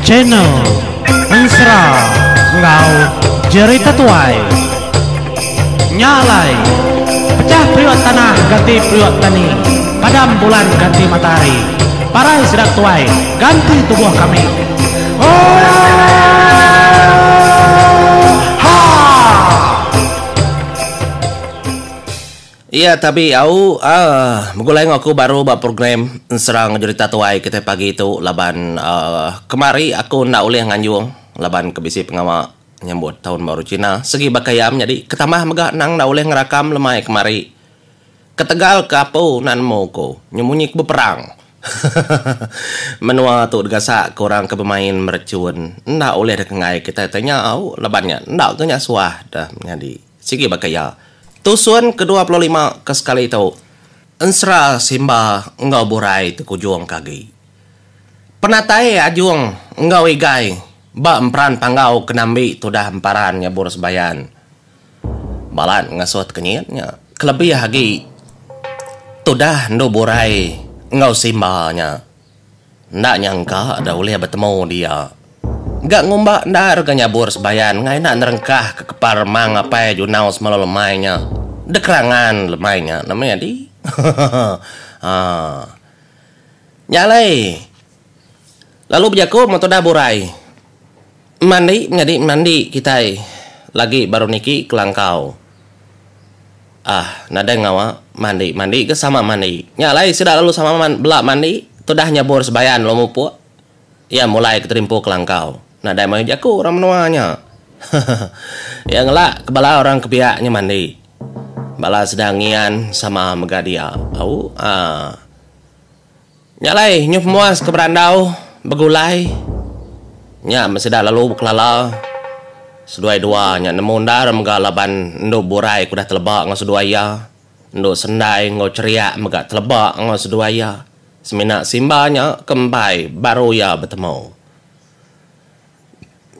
Channel Ensera enggau Jerita Tuai. Nya alai, pecah periuk tanah ganti periuk tani, padam bulan ganti matahari, parai sida tuai ganti tubuh kami. Oohaa! Iya tabi au aaa begulai enggau aku baru ba program Ensera enggau Jerita Tuai kitai pagi tu laban aaa kemari aku enda ulih nganjung laban ke bisi pengawa nyambut Taun Baru Cina segi baka iya menyadi ketambah mega endang enda ulih ngerakam lemai kemari ketegal ke apu enda nemu ku nyemunyi ke beperang menua tu digasak ke orang ke bemain merechun enda ulih dikenggai kitai te nya au laban nya enda ke nya suah deh menyadi. Sigi baka iya. Tusun ke 25 ke sekali tu, Ensera Simba enggau Burai tekujung ke agi. Penatai Ajung enggau Igai ba emperan Panggau ke nambi tudah emparan nyabur sebayan. Balat ngasuh tekenyit nya kelebih agi tudah endu Burai enggau Simba nya. Enda nyangka da ulih betemu dia. Ga ngumba endar ga nyabur sebayan ngai enda nerengkah ke kepar remang apai Junau semalu lemai nya. Dikerangan lemai nya nama nyadi. Haa. Nya alai lalu bejaku meh tudah burai. Mandi menyadi mandi kitai lagi baru niki kelangkau. Ah, nadai ngawa mandi mandi ke sama mandi. Nya alai sida lalu sama bela mandi tudah nyabur sebayan lalu mupuk. Iya mulai ke terimpu kelangkau. Nadai mayuh jaku orang menua nya. Iya ngelak ke bala orang ke biak nya mandi. Bala sida ngian sama mega dia. Au ah. Nya alai nyuh pemuas ke berandau begulai nya meh sida lalu bekelala seduai dua nya nemu endar mega laban endu burai ke udah teleba enggau seduai iya endu sendai enggau cheriak mega teleba enggau seduai iya semina simba nya ke empai baru iya betemu.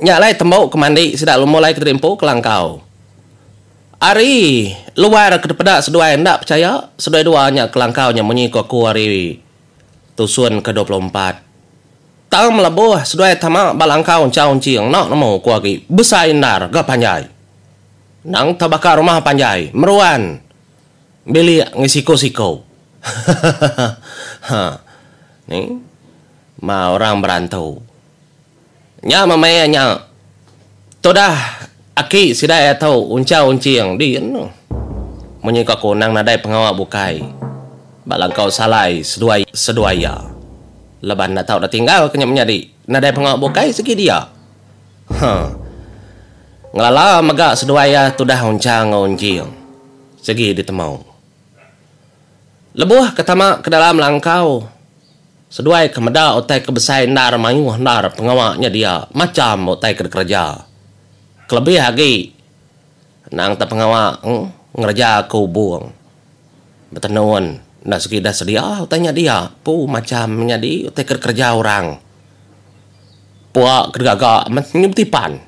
Nya alai tembu ke mandi sida lalu mulai kediri empu ke langkau. Ari luar ke dipeda seduai enda pechaya, seduai dua nya ke langkau nya munyi ku aku ari tusun ke 24. Tang melebuh seduai tama ba langkau enchau enching enda nemu ku agi besai endar ga panjai. Endang tau baka rumah panjai meruan bilik ngi siku-siku. Hahaha. Ni ma orang berantu. Nya meh maya nya tudah aki sida iya tu unchau unching din. Munyi ko aku endang nadai pengawa bukai ba langkau salai seduai seduai iya. Laban enda tau tinggal ke nya menyadi nadai pengawa bukai sigi dia. Huh. Ngelala mega seduai iya tudah unchang enggau unching sigi ditemu. Lebuh ke tama ke dalam langkau, seduai ke meda utai ke besai endar mayuh endar pengawa nya dia macham utai ke dikereja. Kelebih agi endang te pengawa ngereja ke ubung betenun enda segi dah sedia utai nya dia pu macham nyadi utai ke dikereja orang. Pua ke digaga meh nyu betipan.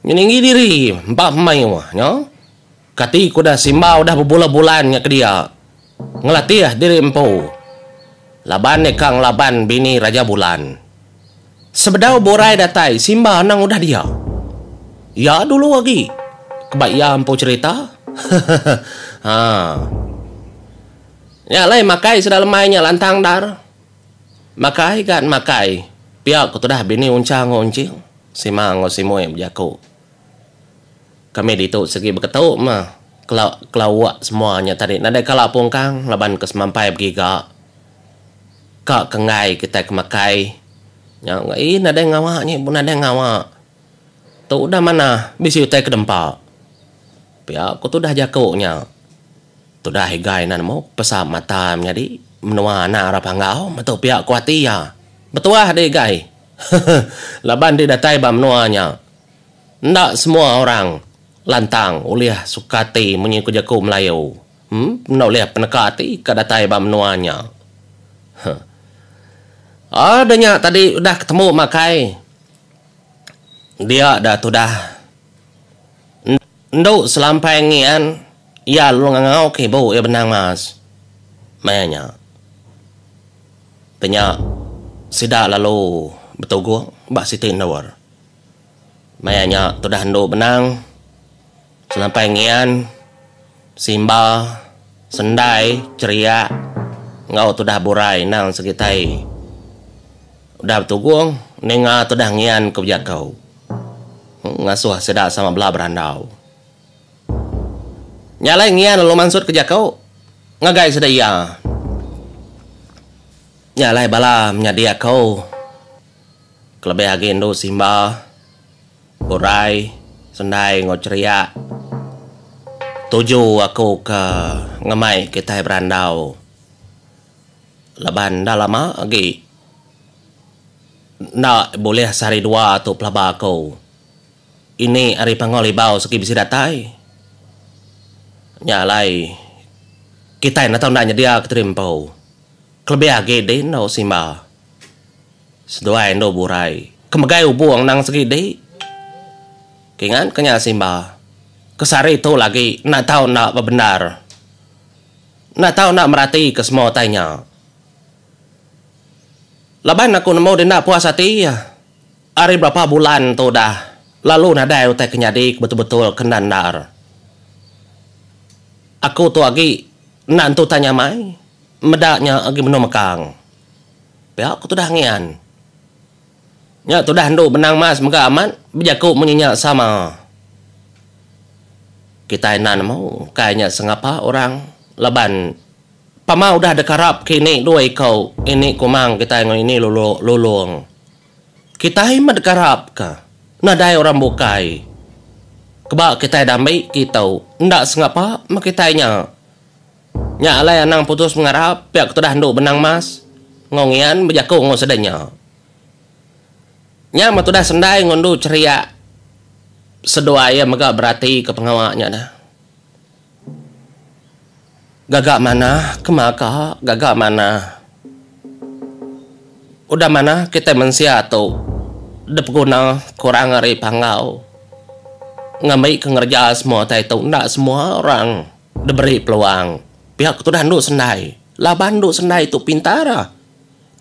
Nyeninggi diri empa pemayuh nya. Kati ku udah Simba udah bebulan-bulan nya kedia ngelatih diri empu laban iya ka ngelaban bini Raja Bulan. Sebedau Burai datai Simba anang udah dia. Iya dulu agi ke ba iya empu cherita. Haa. Nya alai makai sida lemai nya lantang endar. Makai ga makai pia ku tudah bini Uncha enggau Unching, Sima enggau Simoi bejaku. Kami ditu sigi beketu meh kela kelauk semua nya tadi nadai kala pungkang laban ke semampai begiga ka ke enggai kitai ke makai nya ii nadai ngawa nya ibu nadai ngawa tu udah manah bisi utai ke dempa pia ku tudah jaku nya tudah igai enda nemu pesa mata menyadi menua anak ra panggau metu pia ku ati iya betuah deh igai laban deh datai ba menua nya. Enda semua orang lantang ulih suka ati munyi ku jaku Melayu. Em enda ulih peneka ati ka datai ba menua nya. Huh. Aa da nya tadi udah ketemu makai dia da tudah endu selampai ngian iya lalu ngangau ke ibu iya benang mas. Maya nya. Ke nya sida lalu. betugung ba siti endur. Maya nya tudah endu benang selampai ngian, simba, sendai, cheriak enggau tudah burai endang sekitai udah betugung ninga tudah ngian ke bejaku ngasuh sida sama bela berandau. Nya alai ngian lalu mansutka jaku ngagai sida iya. Nya alai bala menyadi aku kelebih agi endu Simba, Urai, Sendai enggau Cheriak tuju aku ke ngemai kitai berandau laban enda lama agi enda bulih sehari dua tu pelaba aku. Ini ari Panggau Libau segi bisi datai. Nya alai kitai enda tau enda nyedia ke terimpu. Kelebih agi di endu Simba. Seduai endu Burai ke megai ubung endang segi di. Kingat ke nya Simba. Ke sehari tu lagi enda tau enda bebendar. Enda tau enda merati ke semua utai nya. Laban aku nemu di enda puas ati. Ari berapa bulan tu udah lalu nadai utai ke nyadi ke betul-betul ke enda endar. Aku tu agi enda entu utai nyamai meda nya agi benung mekang. Pia ku tudah ngian. Nya tudah endu benang mas mega amat bejaku munyi nya sama. Kitai enda nemu kai nya sengapa orang laban pama udah dekarap ke ini dua iko ini kumang kitai enggau ini lulong. Kitai meh dikarapka, nadai orang bukai. Keba kitai dambi kitu, enda sengapa meh kitai nya. Nya alai anang putus pengarap pia ketudah endu benang mas enggau ngian bejaku enggau sida nya. Nya meh tudah sendai enggau endu cheriak seduai iya mega beratika pengawa nya dah. Gaga manah ke maka gaga manah. Udah manah kitai mensia tu dipeguna kurang ari panggau ngambi ke ngereja semua utai tu enda semua orang diberi peluang. Pia ke tudah endu sendai laban endu sendai tu pintar.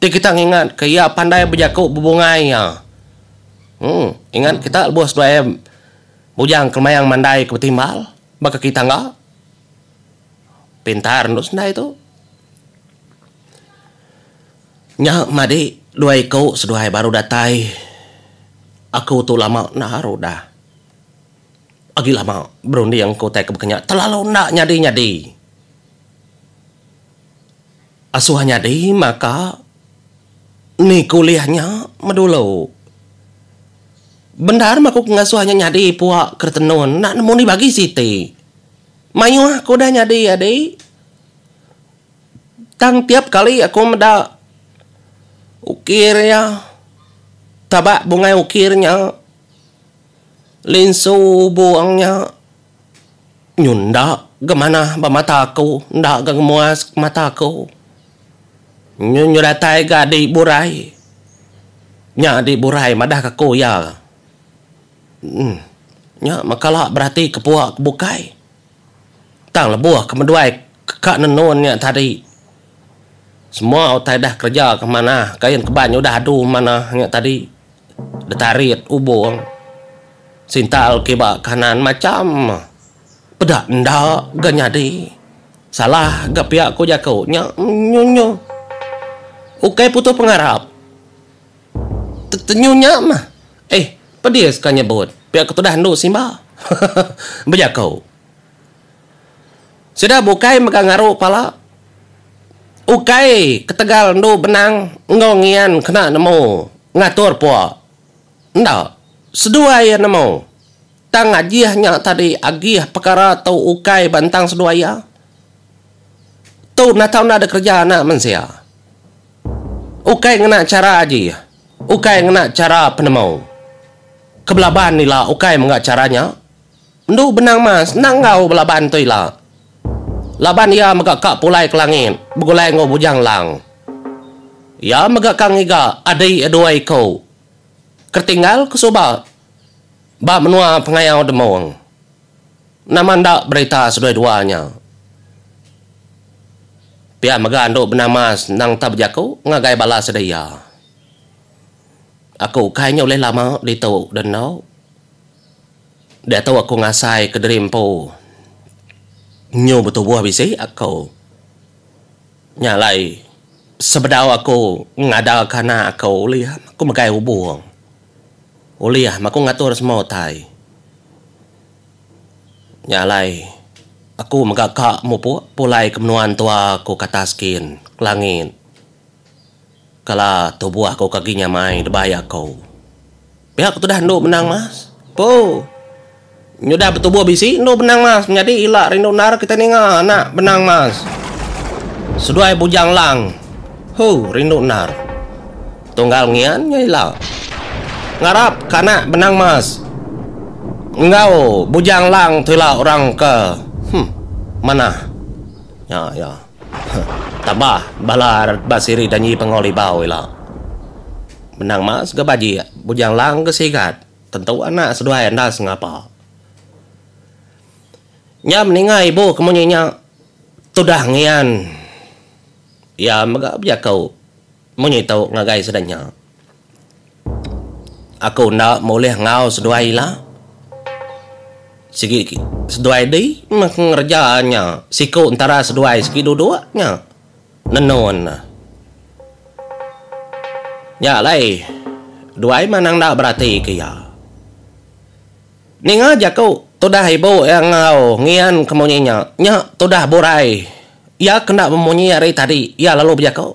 Ti kita ngingat ke iya pandai bejaku bebungai iya. Uhh ingat kita lebuh seduai bujang kemayang mandai ke betimbal ba kaki tangga. Pintar endu sendai tu. Nya madi dua iku seduai baru datai. Aku tu lama endar udah. Agi lama berunding ke utai ke baka nya terlalu enda nyadi-nyadi. Asuh nyadi maka ni ke ulih nya medulu. Bendar meh aku ke ngasuh nya nyadi pua ke tenun enda nemu ni bagi siti. Mayuh ke udah nyadi adi. Tang tiap kali aku meda ukir iya, tabak bungai ukir nya, linsu ubung nya, nyu enda ga manah ba mata aku, enda ga ngemuas mata aku. Nyu nyu datai ga adi burai. Nya adi burai madah ka aku iya. Uhh. Nya meh kala berati ke pua ke bukai. Tang lebuh ke meduai ka nenun nya tadi. Semua utai dah kereja ke manah, kain keban udah adu manah nya tadi. Ditarit ubung, sintal kiba kanan macham. Peda enda ga nyadi. Salah ga pia ku jaku nya nyu nyu. Ukai putus pengarap. Tenyu nya mah. Eh, pedis ka nyebut pia ke tudah endu Simba. Bejaku. Sida bukai mega ngaru pala. Ukai ketegal endu benang enggau ngian kena nemu ngatur pua. Enda. Seduai iya nemu. Tang ajih nya tadi agih pekara tu ukai ba entang seduai iya. Tu enda tau enda dikereja anak mensia. Ukai ngena chara aji, ukai ngena chara penemu. Ke belaban ila ukai mega chara nya. Endu Benang Mas enda enggau belaban tu ila. Laban iya mega ka pulai ke langit begulai enggau Bujang Lang. Iya mega ka ngiga adi dua iku ke tinggal ke suba ba menua Pengayau Demong. Nama enda berita seduai dua nya. Pia mega andu benama senang tau bejaku ngagai bala sida iya. Aku ukai nya ulih lama ditu deno. Diatu aku ngasai ke diri empu. Nyu betubuh bisi aku. Nya alai sebedau aku ngada ke anak aku ulih aku megai ubung. Ulih aku ngatur semua utai. Nya alai aku mega ka mupuk pulai ke menua entua aku ke atas kin ke langit. Kala tubuh aku ke agi nyamai debai aku. Pia ku tudah endu benang mas. Pu. Nyudah betubuh bisi endu benang mas menyadi ila rindu endar kitai ninga anak benang mas. Seduai bujang lang. Hu rindu endar. Tunggal ngian nya ila. Ngarap ke anak benang mas enggau bujang lang tu ila orang ke huh manah. Nya iya. Tambah bala ba siri danji pengau libau ila. Benang mas ga bajik bujang lang ga sigat tentu anak seduai enda sengapa. Nya meninga ibu ke munyi nya tudah ngian iya mega bejaku munyi tu ngagai sida nya. Aku enda bulih enggau seduai ila. Sigi seduai di meh ngereja nya siku entara seduai sigi duduk nya nenun. Nya alai duai manang enda berati ke iya. Ninga jaku tudah ibu iya enggau ngian ke munyi nya, nya tudah burai. Iya ke enda bemunyi ari tadi iya lalu bejaku.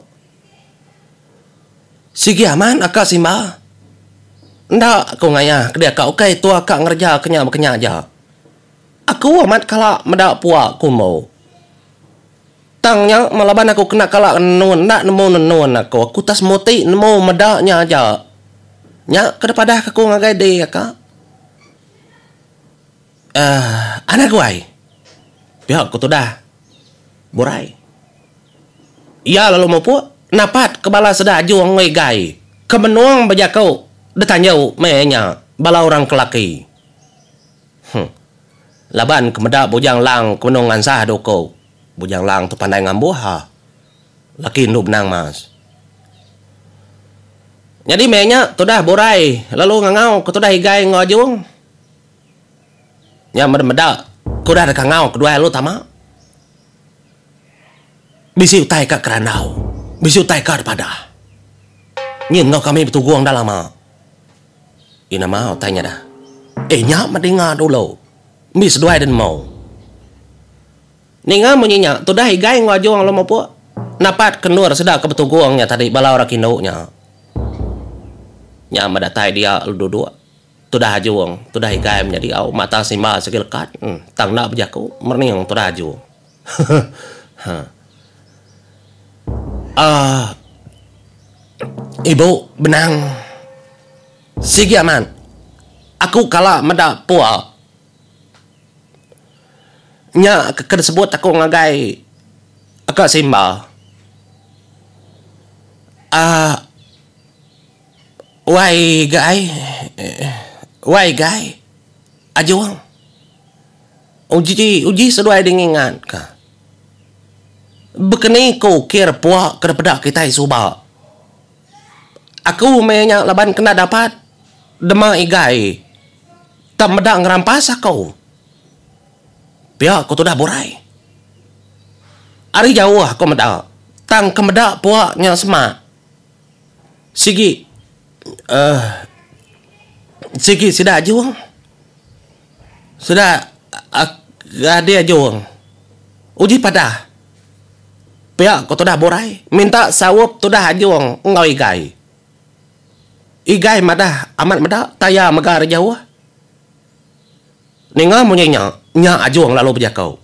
Sigi amat aka Simba. Enda aku ngayah ke diaka ukai tua ka ngereja ke nya baka nya aja. Aku amat kala meda pua kumbu. Tang nya meh laban aku kena kala nenun enda nemu nenun aku. Aku tak semuti nemu meda nya aja. Nya ke dipadah ke aku ngagai di aka. Uhh anak guai. Pia ku tudah Burai. Iya lalu mupuk napat ke bala sida ajung enggau igai ke benung bejaku ditanju meh nya bala orang ke laki. Huh. Laban ke meda Bujang Lang ke benung ngansah duku. Bujang Lang tu pandai ngambuh ha. Laki endu benang mas. Nyadi meh nya tudah Burai lalu ngangau ke tudah igai enggau ajung. Nya meda meda ke udah dikangau keduai lalu tama. Bisi utai ka kerandau, bisi utai ka dipadah. Nyin enggau kami betugung enda lama. Ih nama utai nya dah. Eh nya meh dinga dulu. Mbi seduai deh nemu. Ninga munyi nya tudah igai enggau ajung lalu mupuk napat ke endur sida ke betugung nya tadi bala orang ke indu nya. Nya meh datai dia lalu duduk. Tudah ajung, tudah igai menyadi au mata simba sigi lekat tang enda bejaku merening tudah ajung. Aaa ibu benang sigi amat aku kala meda pua nya ke disebut aku ngagai aka simba aaa wai gai wai gai ajung. Uji uji seduai deh ngingat ka. Bekeni ku ukir pua ke dipeda kitai suba. Aku meh nya laban kena dapat dema igai tang meda ngerampas aku. Pia ku tudah burai. Ari jauh aku meda tang ke meda pua nya semak. Sigi uhh sigi sida ajung. Sida adi ajung. Uji padah. Pia ko tudah burai minta saup tudah ajung enggau igai. Igai madah amat meda taya mega ari jauh. Ninga munyi nya, nya ajung lalu bejaku.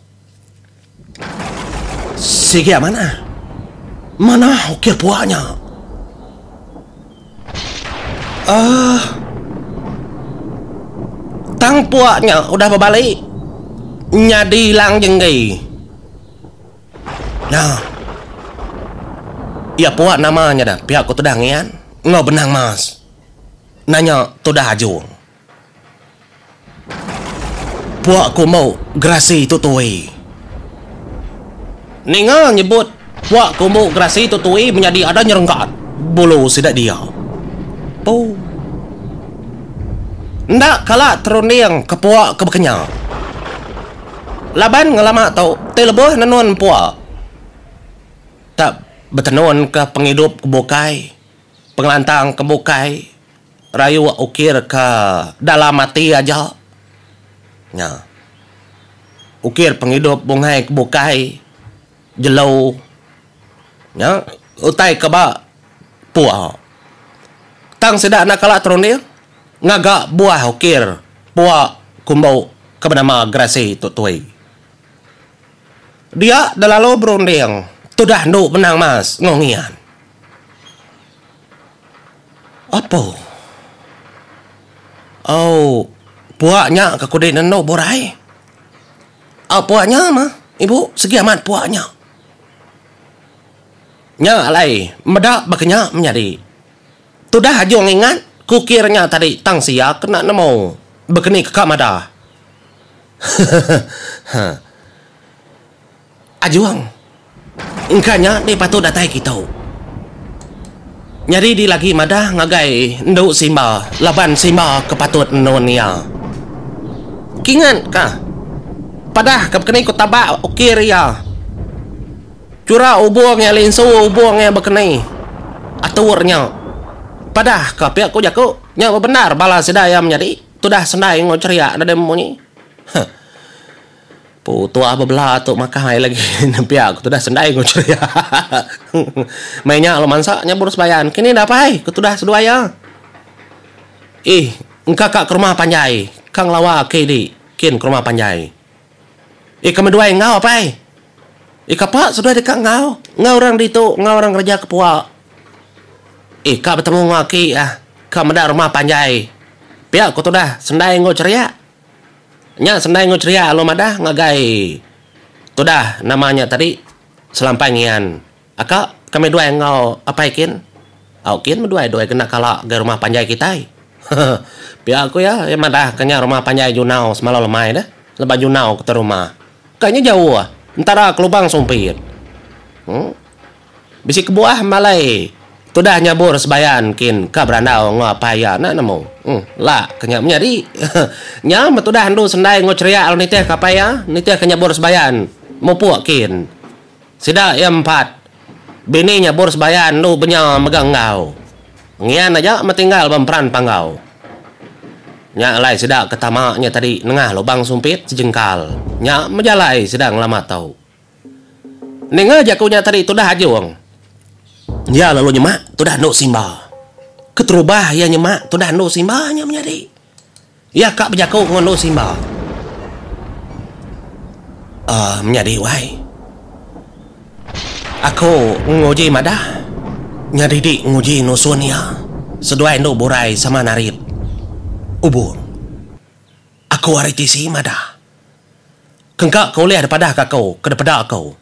Sigi manah. Manah ukir pua nya. Aaa. Tang pua nya udah bebali nyadi lang jenggi. Nah. Iya pua nama nya dah pia ku tudah ngian enggau benang mas. Nanya tudah ajung. Pua kumbu gerasi tutui. Ninga nyebut pua kumbu gerasi tutui menyadi ada nyerenggat bulu sida dia. Pu. Enda kala terunding ke pua ke bekenya. Laban ngelama tu ti lebuh nenun pua tak betenun ke pengidup ke bukai, pengelantang ke bukai, rayuk ukir ke dalam ati aja. Nya. Ukir pengidup bungai ke bukai, jelu. Nya utai ke ba pua. Tang sida enda kala terunding ngaga buah ukir pua kumbu ke benama Gerasi tu tui. Dia deh lalu berunding tudah endu benang mas enggau ngian. Apo. Au pua nya ke kudi nendu burai. Au pua nya mah ibu segi amat pua nya. Nya alai meda baka nya menyadi. Tudah ajung ingat ku ukir nya tadi tang sia kena nemu bekeni ke ka madah. Hehehe. Ajung engka nya deh patut datai kitu. Nyadi di lagi madah ngagai endu Simba laban Simba ke patut nenun iya. Kingat ka padah ka bekeni ku tabak ukir iya. Chura ubung iya linsu ubung iya bekeni atur nya. Padah ka pia ku jaku nya bebendar bala sida iya menyadi tudah sendai enggau cheriak nadai memunyi. Huh. Pu tuah bebela tu makai lagi pia ku tudah sendai enggau cheriak. Meh nya lalu mansa nyabur sebayan kini enda apai ku tudah seduai iya. Ih engka ka ke rumah panjai ka ngelawa ake di kin ke rumah panjai. Ih kami duai enggau apai. Ih kapa seduai deka enggau enggau orang ditu enggau orang ngereja ke pua. Ih ka betemu enggau aki ah ka meda rumah panjai pia ku tudah sendai enggau cheriak. Nya sendai enggau cheria lalu madah ngagai tudah nama nya tadi Selampai Ngian. Aka kami duai enggau apai kin. Au kin meh duai duai kena kala ngagai rumah panjai kitai. Pia ku iya, iya madah ke nya rumah panjai Junau semalau lemai deh laban Junau ke rumah. Ka nya jauh entara ke lubang sumpit. Huh. Bisi kebuah malai tudah nyabur sebayan kin ka berandau enggau apai iya enda nemu. Uhh la ke nya menyadi. Nya meh tudah endu sendai enggau cheriak lalu nitih ka apai iya nitih ka nyabur sebayan mupuk kin. Sida iya empat bini nyabur sebayan endu benya mega enggau. Ngian aja meh tinggal ba emperan panggau. Nya alai sida ke tama nya tadi nengah lubang sumpit sejengkal. Nya meh jalai sida ngelama tu. Ninga jaku nya tadi tudah Ajung. Iya lalu nyemak tudah endu Simba. Keterubah iya nyemak tudah endu Simba nya menyadi. Iya ka bejaku enggau endu Simba. Aaa menyadi wai. Aku nguji madah nyadi di nguji nusun iya. Seduai endu burai sama narit ubung. Aku ari tisi madah. Kengka ke ulih dipadah ka aku ke dipeda aku.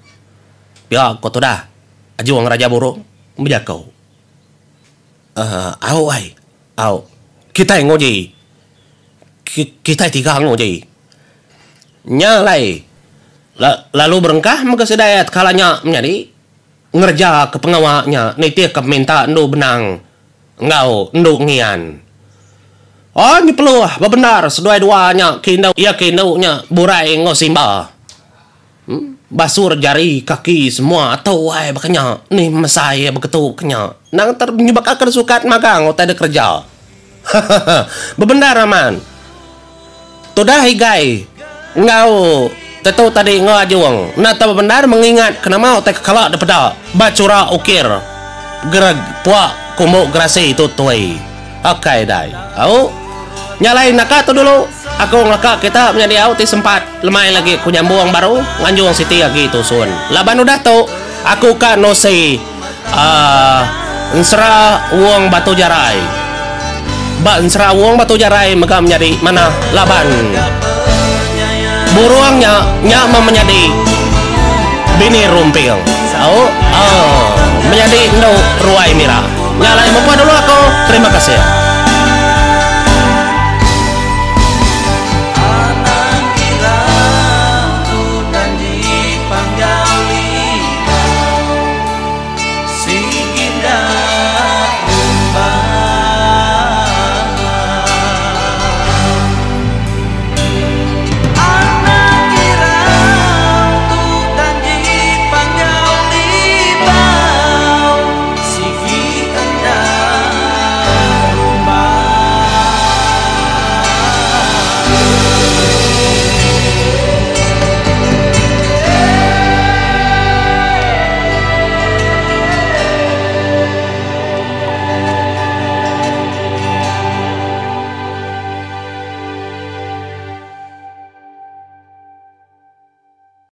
Pia ko tudah Ajung Raja Burung bejaku. Uhh au ai au kitai nguji kitai tiga nguji. Nya alai lalu berengkah mega sida iya tekala nya menyadi ngereja ke pengawa nya nitih ke peminta endu Benang enggau endu Ngian. Oh nyepeluh bebendar seduai dua nya ke indu iya ke indu nya Burai enggau Simba. Basur jari kaki semua atu ai baka nya nih mesai iya beketu ke nya. Endang ter nyebaka ke sukat magang utai da kereja. Hahaha bebendar amat. Tudah Igai enggau Tetu tadi enggau Ajung enda tau bebendar mengingat ke nama utai ke kala dipeda ba chura ukir gereg pua kumbu gerasi tu tui. Akai dai. Au. Nya alai naka tu dulu aku ngeleka kita menyadi au ti sempat lemai lagi ku nyambung baru nganjung siti agi tusun. Laban udah tu aku ka nusi aaa ensera Wong Batu Jarai. Ba ensera Wong Batu Jarai mega menyadi manah laban burung nya nya meh menyadi bini Rumping. Au aaa menyadi endu Ruai Mirah. Nya alai mupah dulu aku. Terima kasih.